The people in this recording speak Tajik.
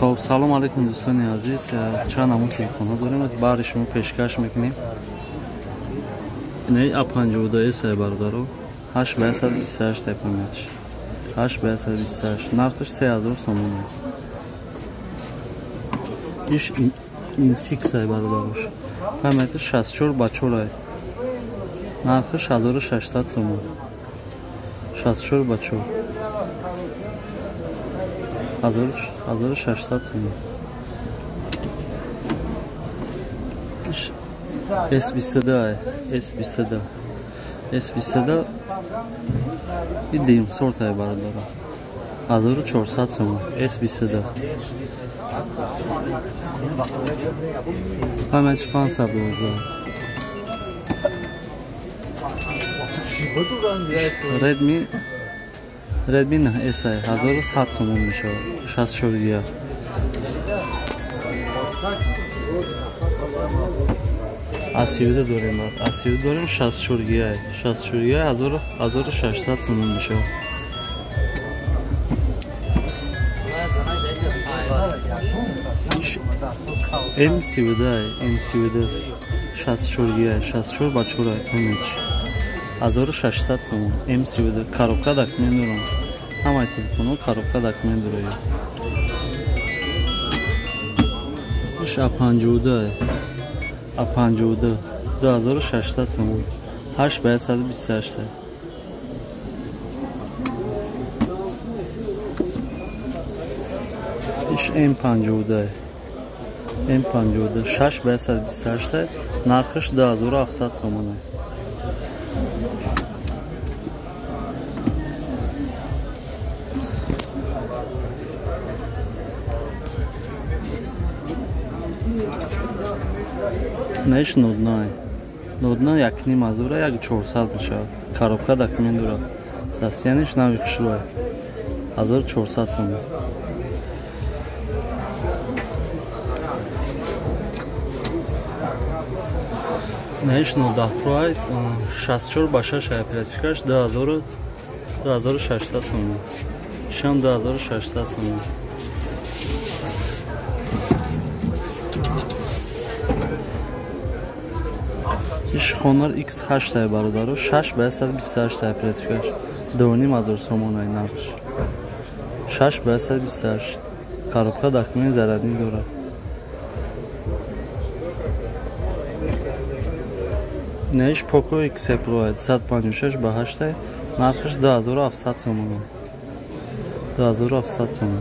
Хоб, салом алейкум, дӯстони азиз. Чанд намуд телефонҳо дорем, баҳри шумо пешкаш мекунем. Инаи А52s ай, бародаро, 8 ба 128 ай памятш. 8 ба 128, нархаш 3000 сомон. Иш Infinix ай, бародарош. Памятш 64 ба 4 ай. Нархаш 1600 сомон. 64 ба 4. 1600 сомон. S22 ай, S22. S22 и дим сорт ай, бародаро. 1400 сомон S22. Памятш 512. Redmi 9S ай, 1100 сомон мешавад. 64 гига. А32 дорем, А32 дорем, 64 гига. 64 гига 1600 сомон мешавад. М32 ай, М32 64 гига, 64 ба 4 ай памятш. 1600 сомон М32, коробка документ дорам. Ҳамаи телефонҳо коробка документ дорад. Иш А52 ай. А52 2600 сомон. 8 ба 128 ай. Иш М52 ай. М52 6 ба 128 ай. Нархаш 2700 сомон ай. Наиш ноднай. Нодна якним азура як 400 мешавад. Коробка документ дорад. Сасияниш нави хушрӯй. 1400 сомон. Наиш 19 Pro ай, 64 ба 6 оперативкаш 2600 сомон. Ишам 2600 сомон. Иш Honor X8 ай, бародаро, 6 ба 128 оперативкаш 2500 сомон ай нархш. 6 ба 128, коробка документ зарядник дорад. Наиш Poco X Pro ай, 156 ба 8 ай, нархаш 2700 сомон. 2700 сомон.